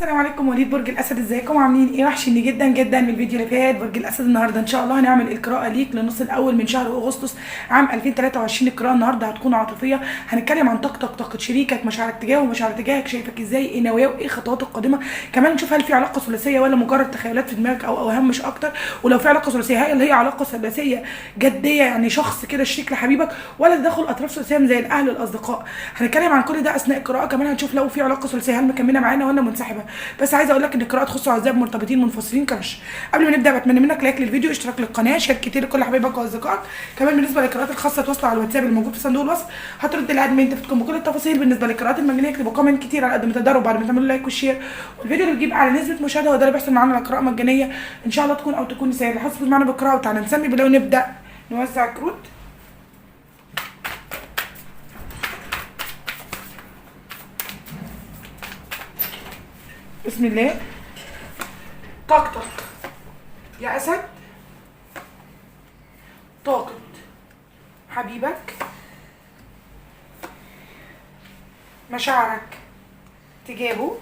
السلام عليكم مواليد برج الاسد، ازيكم عاملين ايه؟ وحشني جدا جدا من الفيديو اللي فات. برج الاسد النهارده ان شاء الله هنعمل القراءة ليك للنص الاول من شهر اغسطس عام 2023. القراءة النهارده هتكون عاطفية، هنتكلم عن طاقتك، طاقة شريكك، مشاعرك تجاهه ومشاعر تجاهك، شايفك ازاي، ايه نواياه وايه خطواته القادمة. كمان نشوف هل في علاقة ثلاثية ولا مجرد تخيلات في دماغك او اوهام مش اكتر. ولو في علاقة ثلاثية هل هي علاقة ثلاثية جدية يعني شخص كده شريك لحبيبك، ولا تدخل اطراف ثلاثية زي الاهل والاصدقاء؟ هنتكلم عن كل ده اثناء القراءة. كمان هنشوف لو في علاقة ثلاثية هل مكملة معانا ولا منسحبه. بس عايزه اقول لك ان القراءة تخص عزاب مرتبطين منفصلين crush. قبل ما نبدا بتمنى منك like للفيديو، اشتراك للقناة، share كتير لكل حبايبك واصدقائك. كمان بالنسبة للقراءات الخاصة تواصلوا على الواتساب الموجود في صندوق الوصف، هترد ال admin تفيدكم بكل التفاصيل. بالنسبة للقراءات المجانية اكتبوا comment كتير على قد ما تقدروا بعد ما تعملوا like و share، والفيديو اللي بيجيب اعلى نسبه مشاهده هو ده اللي بيحصل معانا على قراءة مجانية ان شاء الله تكون او تكون سهلة. حسب معانا بالقراءة، وتعالى نسمي بالله ونبدا نوزع كروت. بسم الله. طاقتك يا أسد، طاقة حبيبك، مشاعرك تجاهه،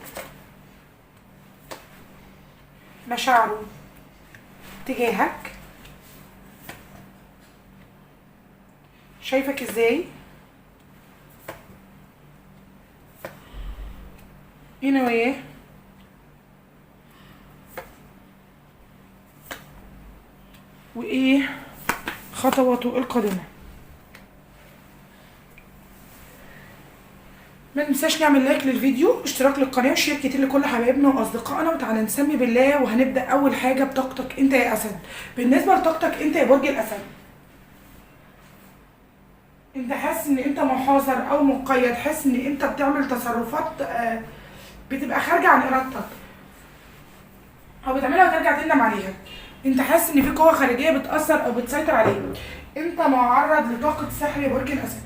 مشاعره تجاهك، شايفك ازاي، ايه نواياه، وايه خطواته القادمة. ما ننساش نعمل like للفيديو، اشتراك للقناة، و share كتير لكل حبايبنا واصدقائنا. وتعالى نسمي بالله، وهنبدا اول حاجة بطاقتك انت يا اسد. بالنسبة لطاقتك انت يا برج الاسد، انت حاسس ان انت محاصر او مقيد، حاسس ان انت بتعمل تصرفات بتبقى خارجه عن ارادتك او بتعملها وترجع تندم عليها. انت حاسس ان في قوة خارجية بتاثر او بتسيطر عليك. انت معرض لطاقة سحر يا برج الاسد.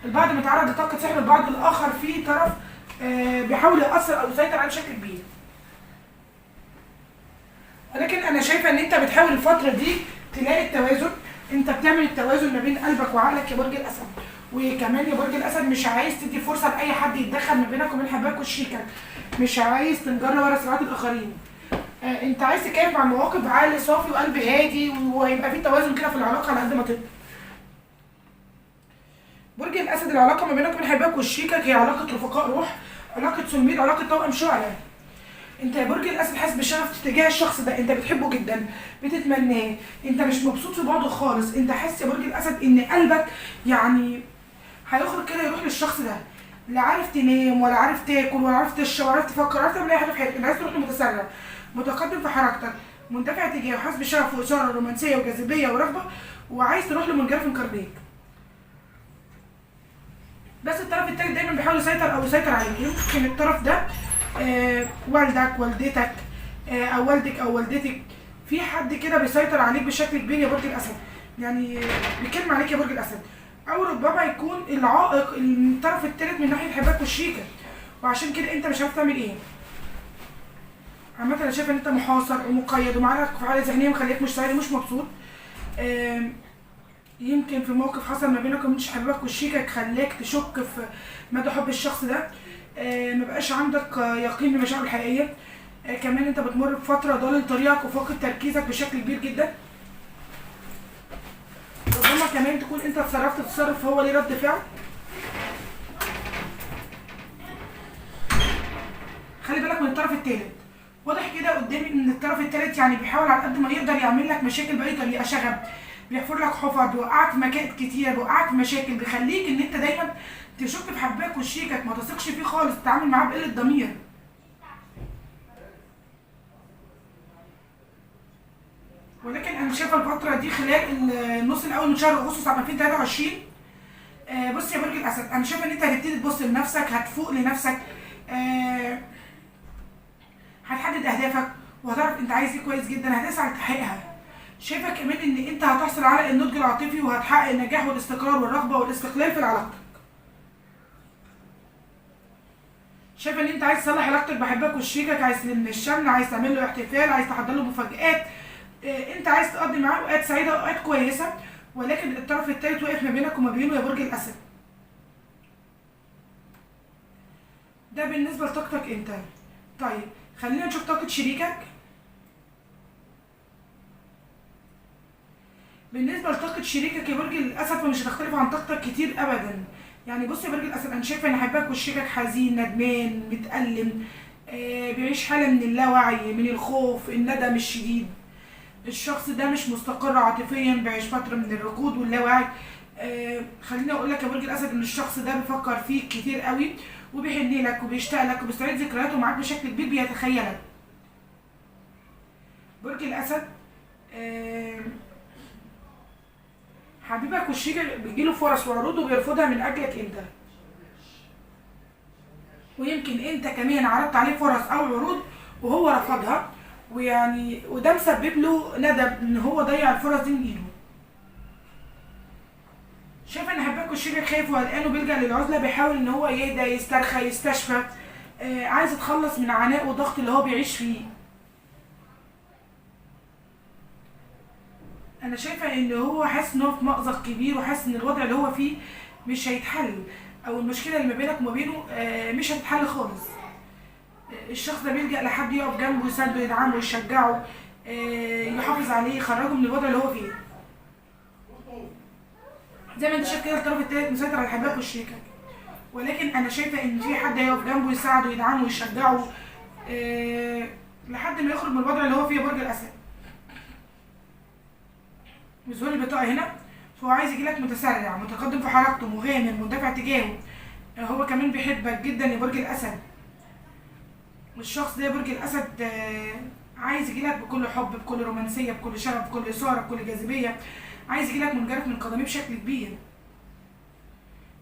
البعض متعرض لطاقة سحر، البعض الاخر في طرف بيحاول ياثر او يسيطر عليه بشكل كبير. ولكن انا شايفه ان انت بتحاول الفترة دي تلاقي التوازن. انت بتعمل التوازن ما بين قلبك وعقلك يا برج الاسد. وكمان يا برج الاسد مش عايز تدي فرصة لاي حد يتدخل ما بينك وبين حبايبك وشريكك، مش عايز تنجر ورا صراعات الاخرين. انت عايز تكيف مع المواقف بعقل صافي وقلب هادي، وهيبقى في توازن كده في العلاقة على قد ما تقدر. برج الاسد العلاقة ما بينك وبين حبايبك وشريكك هي علاقة رفقاء روح، علاقة soulmate، علاقة توأم شعله. انت يا برج الاسد حاسس بشغف تجاه الشخص ده، انت بتحبه جدا، بتتمناه، انت مش مبسوط في بعده خالص. انت حاسس يا برج الاسد ان قلبك يعني هيخرج كده يروح للشخص ده، لا عارف تنام ولا عارف تاكل ولا عارف تشرب ولا عارف تفكر ولا عارف تعمل اي حاجة في حياتك. انت عايز تروح متسرع، متقدم في حركتك، مندفع تجاهه، حاسس بشغف واثاره رومانسية وجاذبيه ورغبه، وعايز تروح له منجرف قرنيك. بس الطرف التالت دايما بيحاول يسيطر او يسيطر عليك. يمكن الطرف ده والدك، والدتك، او والدك او والدتك، في حد كده بيسيطر عليك بشكل كبير يا برج الاسد، يعني بيكلم عليك يا برج الاسد. او ربما يكون العائق الطرف التالت من ناحية حباك وشريكك، وعشان كده انت مش عارف تعمل ايه. عامة انا شايفه ان انت محاصر ومقيد ومعاك في حاله ذهنية مخليك مش سعيد ومش مبسوط. يمكن في موقف حصل ما بينك وبين حبيبك وشريكك خلاك تشك في مدى حب الشخص ده، ما بقاش عندك يقين بمشاعره الحقيقية. كمان انت بتمر بفترة ضالل طريقك وفاقد تركيزك بشكل كبير جدا. ربما كمان تكون انت اتصرفت تصرف هو ليه رد فعل. خلي بالك من الطرف الثالث. واضح كده قدامي ان الطرف الثالث يعني بيحاول على قد ما يقدر يعمل لك مشاكل باي طريقه، شغب، بيحفر لك حفر، بيوقعك في مكائد كتير، بيوقعك في مشاكل، بيخليك ان انت دايما تشك في حباك وشريكك، ما تثقش فيه خالص، تتعامل معاه بقلة ضمير. ولكن انا شايفه الفترة دي خلال النص الاول من شهر اغسطس عام 2023، بص يا برج الاسد، انا شايفه ان انت هتبتدي تبص لنفسك، هتفوق لنفسك، هتحدد اهدافك وهتعرف انت عايز ايه كويس جدا، هتسعى لتحقيقها. شايفه كمان ان انت هتحصل على النضج العاطفي وهتحقق النجاح والاستقرار والرغبة والاستقلال في علاقتك. شايفه ان انت عايز تصلح علاقتك بحبك وشريكك، عايز تلم الشمل، عايز تعمل له احتفال، عايز تحضر له مفاجآت، انت عايز تقضي معاه اوقات سعيدة واوقات كويسة، ولكن الطرف الثالث واقف ما بينك وما بينه يا برج الاسد. ده بالنسبة لطاقتك انت. طيب خلينا نشوف طاقة شريكك. بالنسبة لطاقة شريكك يا برج الاسد فمش هتختلف عن طاقتك كتير ابدا. يعني بص يا برج الاسد، انا شايفه ان حبيبك وشريكك حزين، ندمان، متألم، بيعيش حاله من اللاوعي، من الخوف، الندم الشديد. الشخص ده مش مستقر عاطفيا، بيعيش فترة من الركود واللاوعي. خليني اقول لك يا برج الاسد ان الشخص ده بيفكر فيك كتير قوي، وبيحن لك وبيشتاق لك وبيستعيد ذكرياته معاك بشكل كبير، بيتخيلك. برج الاسد حبيبك وشريكك بيجيله فرص وعروض وبيرفضها من اجلك انت، ويمكن انت كمان عرضت عليه فرص او عروض وهو رفضها، ويعني وده مسبب له ندم ان هو ضيع الفرص دي من ايده. شايف ان حبيبك وشريكك خايف وقلقان وبيلجأ للعزله، بيحاول ان هو يهدى، يسترخى، يستشفى، عايز يتخلص من عناء والضغط اللي هو بيعيش فيه. انا شايفه ان هو حاسس ان هو في مأزق كبير، وحاسس ان الوضع اللي هو فيه مش هيتحل، او المشكلة اللي ما بينك وما بينه مش هتتحل خالص. الشخص ده بيلجأ لحد يقف جنبه، يساعده، يدعمه، يشجعه، يحافظ عليه، يخرجه من الوضع اللي هو فيه. زي ما انت شايف كده الطرف الثالث مسيطر على حبيبك وشريكك، ولكن انا شايفه ان في حد هيقف جنبه، يساعده، يدعمه، يشجعه، لحد ما يخرج من الوضع اللي هو فيه برج الاسد. بظهور البطاقة هنا فهو عايز يجيلك متسرع، متقدم في حركته، مغامر، مندفع تجاهه. هو كمان بيحبك جدا يا برج الاسد. والشخص ده يا برج الاسد عايز يجيلك بكل حب، بكل رومانسية، بكل شغف، بكل اثاره، بكل جاذبية. عايز يجيلك منجرف من قدميه بشكل كبير.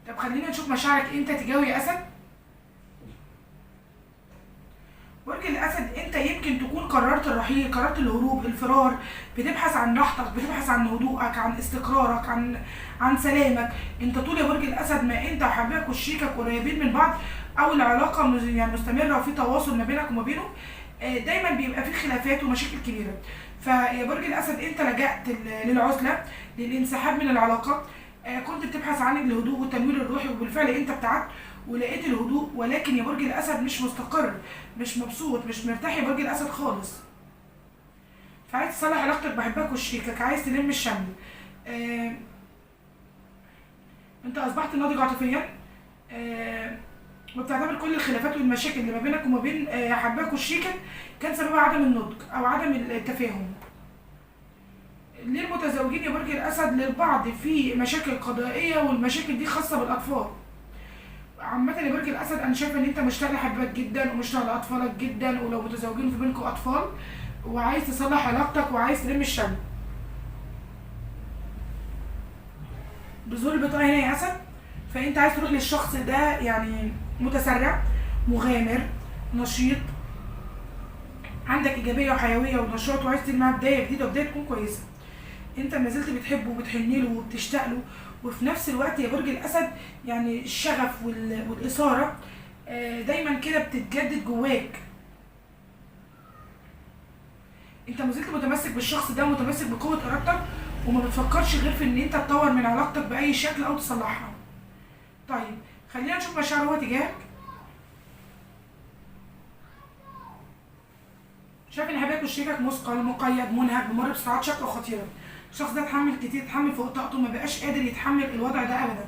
طب خلينا نشوف مشاعرك انت تجاهه يا اسد. برج الاسد انت يمكن تكون قررت الرحيل، قررت الهروب، الفرار، بتبحث عن راحتك، بتبحث عن هدوءك، عن استقرارك، عن سلامك. انت طول يا برج الاسد ما انت وحبيبك وشريكك قريبين من بعض، او العلاقة يعني مستمرة وفي تواصل ما بينك وما بينه، دايما بيبقى في خلافات ومشاكل كبيرة. فيا برج الاسد انت لجأت للعزله، للانسحاب من العلاقة، كنت بتبحث عن الهدوء والتنوير الروحي، وبالفعل انت ابتعدت ولقيت الهدوء. ولكن يا برج الاسد مش مستقر، مش مبسوط، مش مرتاح يا برج الاسد خالص. فعايز تصلح علاقتك بحبك وشريكك، عايز تلم الشمل. انت اصبحت ناضج عاطفيا، وبتعتبر كل الخلافات والمشاكل اللي ما بينك وما بين حباك وشريكك كان سببها عدم النضج او عدم التفاهم. للمتزوجين يا برج الاسد للبعض في مشاكل قضائية، والمشاكل دي خاصة بالاطفال. عامة يا برج الاسد انا شايفه ان انت مشتاق لحباك جدا ومشتاق لاطفالك جدا، ولو متزوجين في بينكم اطفال، وعايز تصلح علاقتك وعايز تلم الشمل. بظهور البطاقة هنا يا اسد فانت عايز تروح للشخص ده، يعني متسرع، مغامر، نشيط، عندك ايجابية وحيوية ونشاط، وعايز تبني معاه بداية جديدة وبداية تكون كويسة. انت ما زلت بتحبه وبتحن له وبتشتاق له، وفي نفس الوقت يا برج الاسد يعني الشغف والاثارة دايما كده بتتجدد جواك. انت ما زلت متمسك بالشخص ده ومتمسك بقوة ارادتك، وما بتفكرش غير في ان انت تطور من علاقتك باي شكل او تصلحها. طيب خلينا نشوف مشاعره هو تجاهك. شايف ان حبيبك وشريكك مثقل، مقيد، منهك، بيمر بصراعات شاقه وخطيرة. الشخص ده اتحمل كتير، اتحمل فوق طاقته، ما بقاش قادر يتحمل الوضع ده ابدا،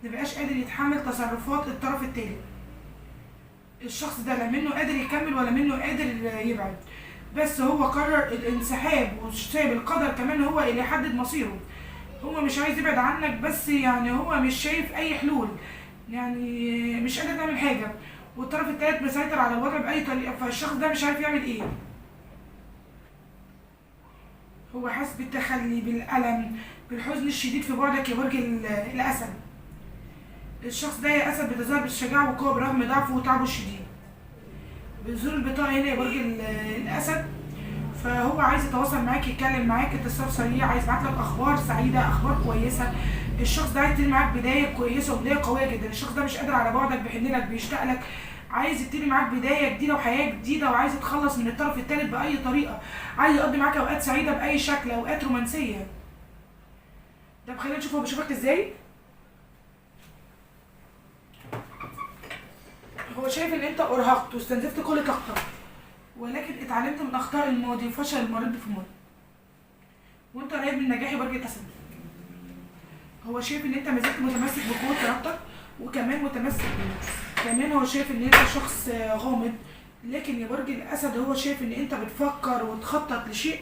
ما بقاش قادر يتحمل تصرفات الطرف التاني. الشخص ده لا منه قادر يكمل ولا منه قادر يبعد، بس هو قرر الانسحاب وساب القدر كمان هو اللي يحدد مصيره. هو مش عايز يبعد عنك، بس يعني هو مش شايف اي حلول، يعني مش قادر تعمل حاجة، والطرف التالت مسيطر على الوضع باي طريقه، فالشخص ده مش عارف يعمل ايه. هو حاسس بالتخلي، بالالم، بالحزن الشديد في بعدك يا برج الاسد. الشخص ده يا اسد بيتظاهر بالشجاعه والقوه برغم ضعفه وتعبه الشديد. بظهور البطاقة هنا يا برج الاسد فهو عايز يتواصل معاك، يتكلم معاك اتصال سريع، عايز يبعت لك اخبار سعيدة، اخبار كويسة. الشخص ده عايز يبتدي معاك بداية كويسة وبداية قوية جدا. الشخص ده مش قادر على بعدك، بيحن لك، بيشتاق لك، عايز يبتدي معاك بداية جديدة وحياه جديدة، وعايز يتخلص من الطرف الثالث باي طريقه، عايز يقضي معاك اوقات سعيدة باي شكل، اوقات رومانسية. طب خلينا نشوف هو بيشوفك ازاي. هو شايف ان انت ارهقت واستنزفت كل طاقتك، ولكن اتعلمت من اخطاء الماضي وفشل المريض في الماضي، وانت قريب من نجاح برج الاسد. هو شايف ان انت ما زلت متمسك بقوة ارادتك، وكمان متمسك بيه. كمان هو شايف ان انت شخص غامض، لكن يا برج الاسد هو شايف ان انت بتفكر وتخطط لشيء،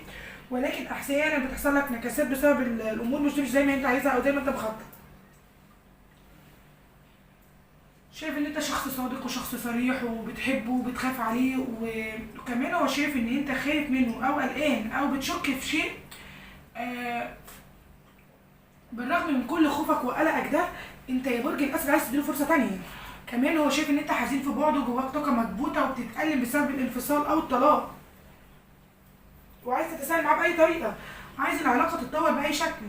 ولكن احيانا بتحصل لك نكسات بسبب الامور مش تمشي زي ما انت عايزها او زي ما انت مخطط. شايف ان انت شخص صادق وشخص صريح وبتحبه وبتخاف عليه، وكمان هو شايف ان انت خايف منه او قلقان او بتشك في شيء. بالرغم من كل خوفك وقلقك ده، انت يا برج الاسد عايز تديله فرصة تانية. كمان هو شايف ان انت حزين في بعده، جواك طاقة مكبوته وبتتألم بسبب الانفصال او الطلاق، وعايز تتساهل معاه باي طريقه، عايز العلاقة تتطور باي شكل،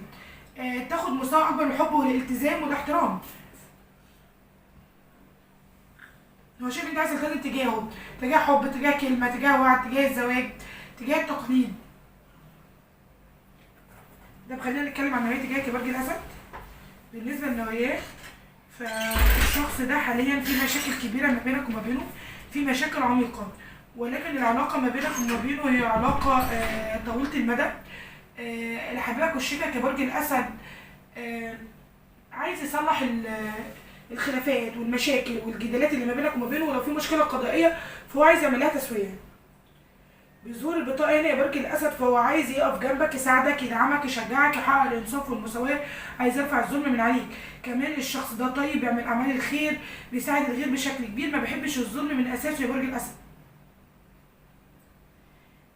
تاخد مستوى اكبر من الحب والالتزام والاحترام. هو شايف انت عايز تلتزم تجاهه، تجاه حب، تجاه كلمة، تجاه وعد، تجاه الزواج، تجاه التقليد. ده خلينا نتكلم عن نوعية تجاهك يا برج الاسد. بالنسبة للنوعيات، فالشخص ده حاليا في مشاكل كبيرة ما بينك وما بينه، في مشاكل عميقة، ولكن العلاقة ما بينك وما بينه هي علاقة طويلة المدى. اللي حبيبك وشريكك يا برج الاسد عايز يصلح الخلافات والمشاكل والجدالات اللي ما بينك وما بينه، ولو في مشكلة قضائية فهو عايز يعمل لها تسويه. بظهور البطاقة هنا يا برج الاسد، فهو عايز يقف جنبك، يساعدك، يدعمك، يشجعك، يحقق الانصاف والمساواة، عايز يرفع الظلم من عليك. كمان الشخص ده طيب، بيعمل اعمال الخير، بيساعد الغير بشكل كبير، ما بيحبش الظلم من اساسه يا برج الاسد.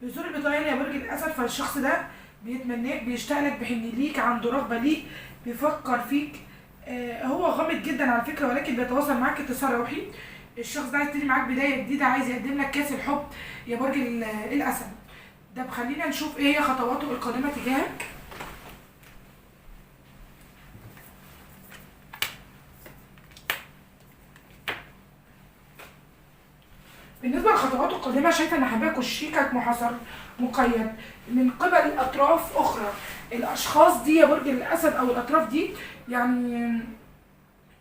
بظهور البطاقة هنا يا برج الاسد، فالشخص ده بيتمناك، بيشتاق لك، بيحن ليك، عنده رغبة ليك، بيفكر فيك. هو غامض جدا على فكرة، ولكن بيتواصل معاك اتصال روحي. الشخص ده عايز يبتدي معاك بداية جديدة، عايز يقدم لك كاس الحب يا برج الاسد. ده خلينا نشوف ايه هي خطواته القادمة تجاهك. بالنسبة لخطواته القادمة، شايفه ان حبيبك وشريكك محاصر مقيد من قبل اطراف اخرى. الاشخاص دي يا برج الاسد او الاطراف دي يعني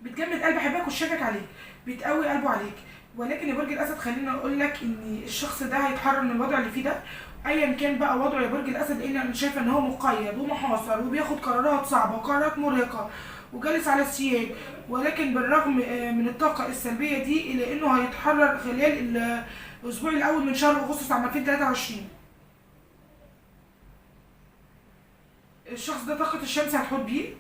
بتجمد قلب حبيبك وشريكك عليك، بتقوي قلبه عليك. ولكن يا برج الاسد خلينا اقول لك ان الشخص ده هيتحرر من الوضع اللي فيه ده، ايا كان بقى وضعه يا برج الاسد، لان انا شايفه ان هو مقيد ومحاصر وبياخد قرارات صعبة وقرارات مرهقة وجالس على السياج، ولكن بالرغم من الطاقة السلبية دي الا انه هيتحرر خلال الاسبوع الاول من شهر اغسطس عام 2023. الشخص ده طاقة الشمس هتحط بيه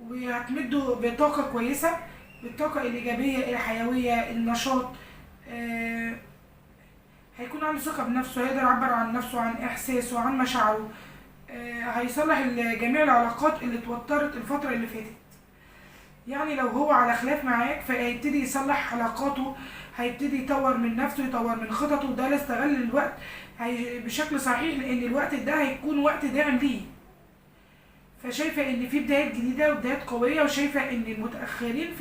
وهتمده بطاقة كويسة، بالطاقة الايجابية، الحيوية، النشاط. هيكون عنده ثقة بنفسه، هيقدر يعبر عن نفسه، عن احساسه، عن مشاعره. هيصلح جميع العلاقات اللي اتوترت الفترة اللي فاتت. يعني لو هو على خلاف معاك فهيبتدي يصلح علاقاته، هيبتدي يطور من نفسه، يطور من خططه. ده لا استغل الوقت بشكل صحيح، لان الوقت ده هيكون وقت داعم ليه. فشايفه ان في بدايات جديدة وبدايات قوية، وشايفه ان المتاخرين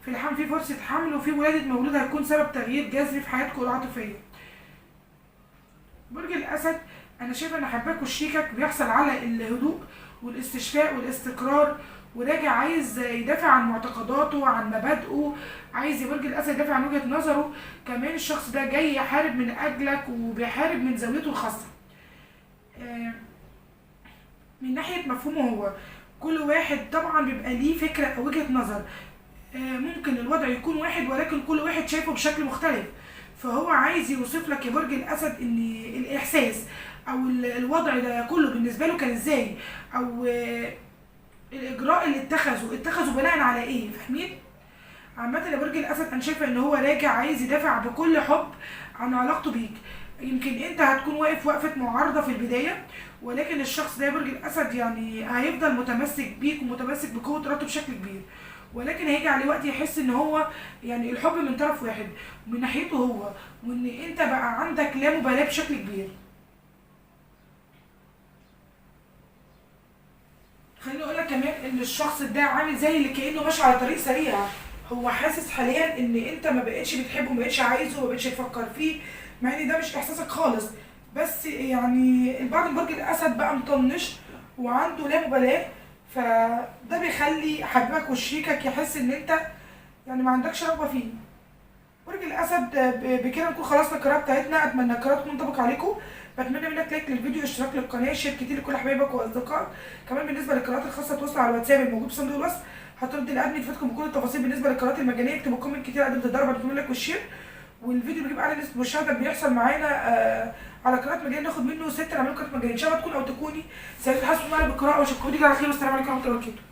في الحمل في فرصة حمل وفي ولاده مولود هتكون سبب تغيير جذري في حياتكم العاطفية. برج الاسد انا شايفه ان حباك وشريكك بيحصل على الهدوء والاستشفاء والاستقرار، وراجع عايز يدافع عن معتقداته وعن مبادئه، عايز يا برج الاسد يدافع عن وجهه نظره. كمان الشخص ده جاي يحارب من اجلك وبيحارب من زاويته الخاصة. من ناحية مفهومه هو، كل واحد طبعا بيبقى ليه فكرة او وجهه نظر. ممكن الوضع يكون واحد ولكن كل واحد شايفه بشكل مختلف. فهو عايز يوصف لك يا برج الاسد ان الاحساس او الوضع ده كله بالنسبة له كان ازاي، او الاجراء اللي اتخذه بناء على ايه، فاهمين؟ عامة يا برج الاسد انا شايفه ان هو راجع عايز يدافع بكل حب عن علاقته بيك. يمكن انت هتكون واقف وقفه معارضة في البداية، ولكن الشخص ده يا برج الاسد يعني هيفضل متمسك بيك ومتمسك بقوة ارادته بشكل كبير، ولكن هيجي عليه وقت يحس ان هو يعني الحب من طرف واحد من ناحيته هو، وان انت بقى عندك لا مبالاة بشكل كبير. خليني اقول لك كمان ان الشخص ده عامل زي اللي كانه ماشي على طريق سريع. هو حاسس حاليا ان انت ما بقتش بتحبه، ما بقتش عايزه، ما بقتش تفكر فيه، مع ان ده مش احساسك خالص. بس يعني البعض من برج الاسد بقى مطنش وعنده لا مبالاة، فده بيخلي حبيبك وشريكك يحس ان انت يعني ما عندكش رغبة فيه. برج الاسد، بكده نكون خلصنا القراءة بتاعتنا. اتمنى القراءة تكون منطبقه عليكم. بتمنى منك like للفيديو، اشتراك للقناة، share كتير لكل حبايبك واصدقائك. كمان بالنسبة للقراءات الخاصة تواصلوا على الواتساب الموجود في صندوق الوصف، هترد ال admin تفيدكم بكل التفاصيل. بالنسبة للقراءات المجانية اكتبوا comment كتير قد ما تقدروا، بعد like وال share. والفيديو اللي بيجيب اعلى نسبه مشاهده بيحصل معانا على قراءات مجانية، ناخد منه 6 نعمل قراءات مجانية. ان شاء الله تكون او تكوني سعيد حاسس معانا بالقراءة، واشوفكم على خير، والسلام عليكم ورحمة الله وبركاته.